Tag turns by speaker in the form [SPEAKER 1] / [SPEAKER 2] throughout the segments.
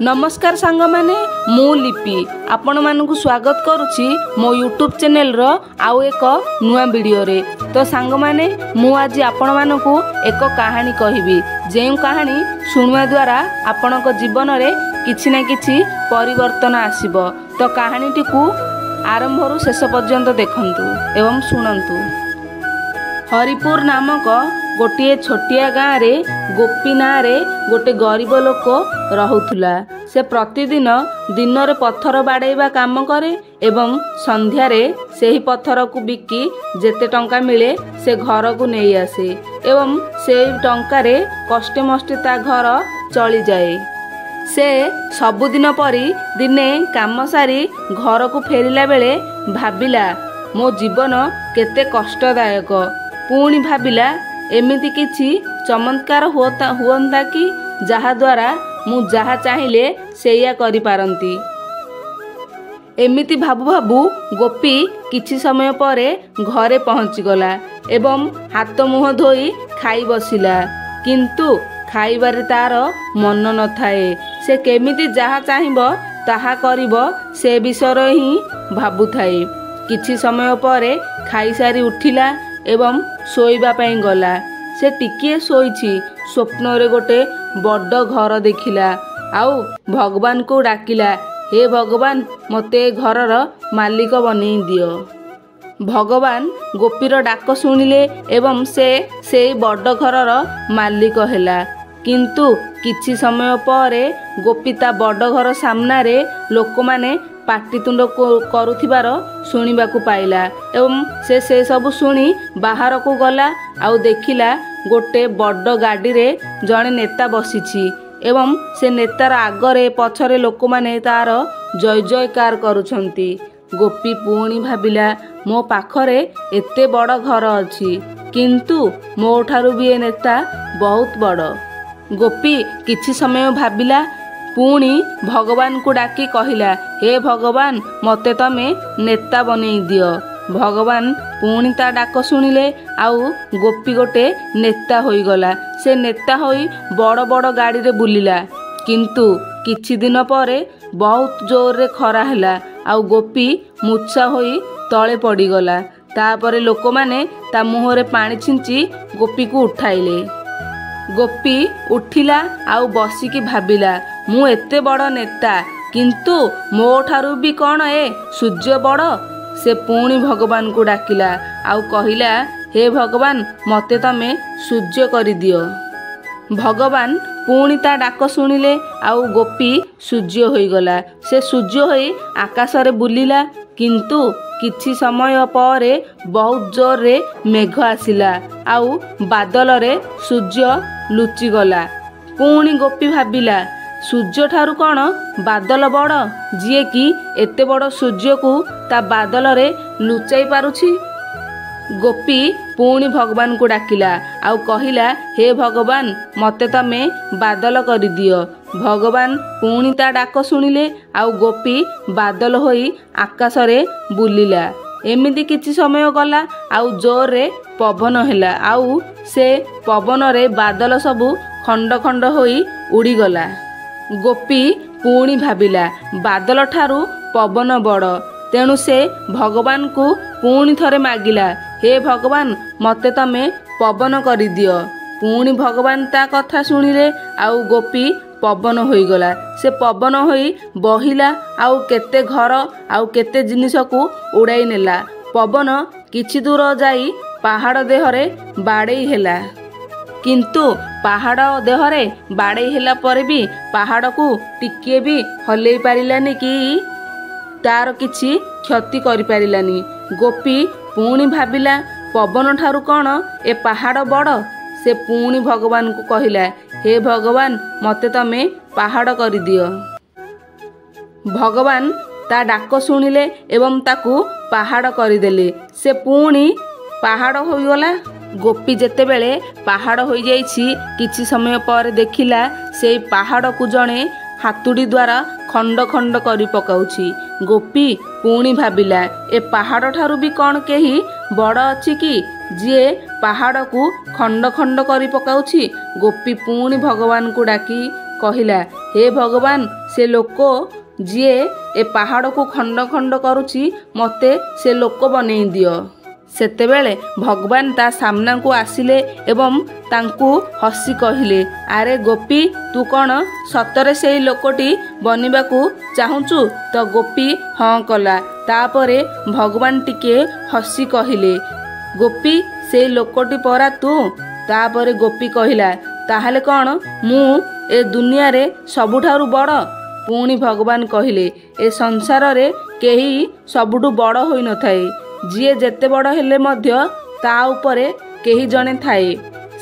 [SPEAKER 1] ନମସ୍କାର ସାଙ୍ଗମାନେ, ମୁଁ ଲିପି ଆପଣମାନଙ୍କୁ ସ୍ୱାଗତ କରୁଛି ମୋ ୟୁଟ୍ୟୁବ୍ ଚ୍ୟାନେଲର ଆଉ ଏକ ନୂଆ ଭିଡ଼ିଓରେ। ତ ସାଙ୍ଗମାନେ, ମୁଁ ଆଜି ଆପଣମାନଙ୍କୁ ଏକ କାହାଣୀ କହିବି, ଯେଉଁ କାହାଣୀ ଶୁଣିବା ଦ୍ୱାରା ଆପଣଙ୍କ ଜୀବନରେ କିଛି ନା କିଛି ପରିବର୍ତ୍ତନ ଆସିବ। ତ କାହାଣୀଟିକୁ ଆରମ୍ଭରୁ ଶେଷ ପର୍ଯ୍ୟନ୍ତ ଦେଖନ୍ତୁ ଏବଂ ଶୁଣନ୍ତୁ। ହରିପୁର ନାମକ ଗୋଟିଏ ଛୋଟିଆ ଗାଁରେ ଗୋପୀ ନାଁରେ ଗୋଟେ ଗରିବ ଲୋକ ରହୁଥିଲା। ସେ ପ୍ରତିଦିନ ଦିନରେ ପଥର ବାଡ଼େଇବା କାମ କରେ ଏବଂ ସନ୍ଧ୍ୟାରେ ସେହି ପଥରକୁ ବିକି ଯେତେ ଟଙ୍କା ମିଳେ ସେ ଘରକୁ ନେଇ ଆସେ ଏବଂ ସେଇ ଟଙ୍କାରେ କଷ୍ଟେ ମଷ୍ଟେ ତା ଘର ଚଳିଯାଏ। ସେ ସବୁଦିନ ପରି ଦିନେ କାମ ସାରି ଘରକୁ ଫେରିଲା ବେଳେ ଭାବିଲା, ମୋ ଜୀବନ କେତେ କଷ୍ଟଦାୟକ। ପୁଣି ଭାବିଲା, ଏମିତି କିଛି ଚମତ୍କାର ହୁଅନ୍ତା କି ଯାହାଦ୍ୱାରା ମୁଁ ଯାହା ଚାହିଁଲେ ସେଇଆ କରିପାରନ୍ତି। ଏମିତି ଭାବୁ ଭାବୁ ଗୋପୀ କିଛି ସମୟ ପରେ ଘରେ ପହଞ୍ଚିଗଲା ଏବଂ ହାତ ମୁହଁ ଧୋଇ ଖାଇ ବସିଲା। କିନ୍ତୁ ଖାଇବାରେ ତାର ମନ ନଥାଏ। ସେ କେମିତି ଯାହା ଚାହିଁବ ତାହା କରିବ ସେ ବିଷୟରେ ହିଁ ଭାବୁଥାଏ। କିଛି ସମୟ ପରେ ଖାଇସାରି ଉଠିଲା ଏବଂ ଶୋଇବା ପାଇଁ ଗଲା। ସେ ଟିକିଏ ଶୋଇଛି, ସ୍ୱପ୍ନରେ ଗୋଟେ ବଡ଼ ଘର ଦେଖିଲା ଆଉ ଭଗବାନଙ୍କୁ ଡାକିଲା, ହେ ଭଗବାନ, ମୋତେ ଏ ଘରର ମାଲିକ ବନେଇ ଦିଅ। ଭଗବାନ ଗୋପୀର ଡାକ ଶୁଣିଲେ ଏବଂ ସେ ସେଇ ବଡ଼ ଘରର ମାଲିକ ହେଲା। କିନ୍ତୁ କିଛି ସମୟ ପରେ ଗୋପୀ ତା ବଡ଼ ଘର ସାମ୍ନାରେ ଲୋକମାନେ ପାଟିତୁଣ୍ଡ କରୁଥିବାର ଶୁଣିବାକୁ ପାଇଲା ଏବଂ ସେ ସେସବୁ ଶୁଣି ବାହାରକୁ ଗଲା ଆଉ ଦେଖିଲା ଗୋଟେ ବଡ଼ ଗାଡ଼ିରେ ଜଣେ ନେତା ବସିଛି ଏବଂ ସେ ନେତାର ଆଗରେ ପଛରେ ଲୋକମାନେ ତାର ଜୟ ଜୟକାର କରୁଛନ୍ତି। ଗୋପୀ ପୁଣି ଭାବିଲା, ମୋ ପାଖରେ ଏତେ ବଡ଼ ଘର ଅଛି, କିନ୍ତୁ ମୋ ଠାରୁ ବି ଏ ନେତା ବହୁତ ବଡ଼। ଗୋପୀ କିଛି ସମୟ ଭାବିଲା, ପୁଣି ଭଗବାନଙ୍କୁ ଡାକି କହିଲା, ହେ ଭଗବାନ, ମୋତେ ତମେ ନେତା ବନେଇ ଦିଅ। ଭଗବାନ ପୁଣି ତା ଡାକ ଶୁଣିଲେ ଆଉ ଗୋପୀ ଗୋଟେ ନେତା ହୋଇଗଲା। ସେ ନେତା ହୋଇ ବଡ଼ ବଡ଼ ଗାଡ଼ିରେ ବୁଲିଲା। କିନ୍ତୁ କିଛି ଦିନ ପରେ ବହୁତ ଜୋରରେ ଖରା ହେଲା ଆଉ ଗୋପୀ ମୂର୍ଚ୍ଛା ହୋଇ ତଳେ ପଡ଼ିଗଲା। ତାପରେ ଲୋକମାନେ ତା ମୁହଁରେ ପାଣି ଛିଞ୍ଚି ଗୋପୀକୁ ଉଠାଇଲେ। ଗୋପୀ ଉଠିଲା ଆଉ ବସିକି ଭାବିଲା, ମୁଁ ଏତେ ବଡ଼ ନେତା, କିନ୍ତୁ ମୋ ଠାରୁ ବି କ'ଣ ଏ ସୂର୍ଯ୍ୟ ବଡ଼? ସେ ପୁଣି ଭଗବାନଙ୍କୁ ଡାକିଲା ଆଉ କହିଲା, ହେ ଭଗବାନ, ମୋତେ ତମେ ସୂର୍ଯ୍ୟ କରିଦିଅ। ଭଗବାନ ପୁଣି ତା ଡାକ ଶୁଣିଲେ ଆଉ ଗୋପୀ ସୂର୍ଯ୍ୟ ହୋଇଗଲା। ସେ ସୂର୍ଯ୍ୟ ହୋଇ ଆକାଶରେ ବୁଲିଲା। କିନ୍ତୁ କିଛି ସମୟ ପରେ ବହୁତ ଜୋରରେ ମେଘ ଆସିଲା ଆଉ ବାଦଲରେ ସୂର୍ଯ୍ୟ ଲୁଚିଗଲା। ପୁଣି ଗୋପୀ ଭାବିଲା, ସୂର୍ଯ୍ୟଠାରୁ କ'ଣ ବାଦଲ ବଡ଼, ଯିଏକି ଏତେ ବଡ଼ ସୂର୍ଯ୍ୟକୁ ତା ବାଦଲରେ ଲୁଚାଇ ପାରୁଛି? ଗୋପୀ ପୁଣି ଭଗବାନଙ୍କୁ ଡାକିଲା ଆଉ କହିଲା, ହେ ଭଗବାନ, ମୋତେ ତମେ ବାଦଲ କରିଦିଅ। ଭଗବାନ ପୁଣି ତା ଡାକ ଶୁଣିଲେ ଆଉ ଗୋପୀ ବାଦଲ ହୋଇ ଆକାଶରେ ବୁଲିଲା। ଏମିତି କିଛି ସମୟ ଗଲା ଆଉ ଜୋରରେ ପବନ ହେଲା ଆଉ ସେ ପବନରେ ବାଦଲ ସବୁ ଖଣ୍ଡ ଖଣ୍ଡ ହୋଇ ଉଡ଼ିଗଲା। ଗୋପୀ ପୁଣି ଭାବିଲା, ବାଦଲ ଠାରୁ ପବନ ବଡ଼। ତେଣୁ ସେ ଭଗବାନଙ୍କୁ ପୁଣି ଥରେ ମାଗିଲା, ହେ ଭଗବାନ, ମୋତେ ତମେ ପବନ କରିଦିଅ। ପୁଣି ଭଗବାନ ତା କଥା ଶୁଣିଲେ ଆଉ ଗୋପୀ ପବନ ହୋଇଗଲା। ସେ ପବନ ହୋଇ ବହିଲା ଆଉ କେତେ ଘର ଆଉ କେତେ ଜିନିଷକୁ ଉଡ଼ାଇ ନେଲା। ପବନ କିଛି ଦୂର ଯାଇ ପାହାଡ଼ ଦେହରେ ବାଡ଼େଇ ହେଲା। କିନ୍ତୁ ପାହାଡ଼ ଦେହରେ ବାଡ଼େଇ ହେଲା ପରେ ବି ପାହାଡ଼କୁ ଟିକିଏ ବି ହଲେଇ ପାରିଲାନି କି ତାର କିଛି କ୍ଷତି କରିପାରିଲାନି। ଗୋପୀ ପୁଣି ଭାବିଲା, ପବନ ଠାରୁ କ'ଣ ଏ ପାହାଡ଼ ବଡ଼? ସେ ପୁଣି ଭଗବାନଙ୍କୁ କହିଲା, ହେ ଭଗବାନ, ମୋତେ ତମେ ପାହାଡ଼ କରିଦିଅ। ଭଗବାନ ତା ଡାକ ଶୁଣିଲେ ଏବଂ ତାକୁ ପାହାଡ଼ କରିଦେଲେ। ସେ ପୁଣି ପାହାଡ଼ ହୋଇଗଲା। ଗୋପୀ ଯେତେବେଳେ ପାହାଡ଼ ହୋଇଯାଇଛି, କିଛି ସମୟ ପରେ ଦେଖିଲା ସେଇ ପାହାଡ଼କୁ ଜଣେ ହାତୁଡ଼ି ଦ୍ୱାରା ଖଣ୍ଡ ଖଣ୍ଡ କରି ପକାଉଛି। ଗୋପୀ ପୁଣି ଭାବିଲା, ଏ ପାହାଡ଼ ଠାରୁ ବି କ'ଣ କେହି ବଡ଼ ଅଛି କି, ଯିଏ ପାହାଡ଼କୁ ଖଣ୍ଡ ଖଣ୍ଡ କରି ପକାଉଛି? ଗୋପୀ ପୁଣି ଭଗବାନଙ୍କୁ ଡାକି କହିଲା, ହେ ଭଗବାନ, ସେ ଲୋକ ଯିଏ ଏ ପାହାଡ଼କୁ ଖଣ୍ଡ ଖଣ୍ଡ କରୁଛି, ମୋତେ ସେ ଲୋକ ବନେଇ ଦିଅ। ସେତେବେଳେ ଭଗବାନ ତା ସାମ୍ନାକୁ ଆସିଲେ ଏବଂ ତାଙ୍କୁ ହସି କହିଲେ, ଆରେ ଗୋପୀ, ତୁ କ'ଣ ସତରେ ସେଇ ଲୋକଟି ବନିବାକୁ ଚାହୁଁଛୁ? ତ ଗୋପୀ ହଁ କଲା। ତାପରେ ଭଗବାନ ଟିକେ ହସି କହିଲେ, ଗୋପୀ, ସେଇ ଲୋକଟି ପରା ତୁ। ତାପରେ ଗୋପୀ କହିଲା, ତାହେଲେ କ'ଣ ମୁଁ ଏ ଦୁନିଆରେ ସବୁଠାରୁ ବଡ଼? ପୁଣି ଭଗବାନ କହିଲେ, ଏ ସଂସାରରେ କେହି ସବୁଠୁ ବଡ଼ ହୋଇନଥାଏ। ଯିଏ ଯେତେ ବଡ଼ ହେଲେ ମଧ୍ୟ ତା ଉପରେ କେହି ଜଣେ ଥାଏ।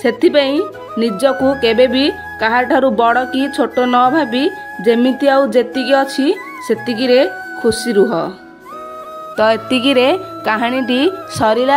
[SPEAKER 1] ସେଥିପାଇଁ ନିଜକୁ କେବେ ବି କାହାଠାରୁ ବଡ଼ କି ଛୋଟ ନ ଭାବି ଯେମିତି ଆଉ ଯେତିକି ଅଛି ସେତିକିରେ ଖୁସି ରୁହ। ତ ଏତିକିରେ କାହାଣୀଟି ସରିଲା।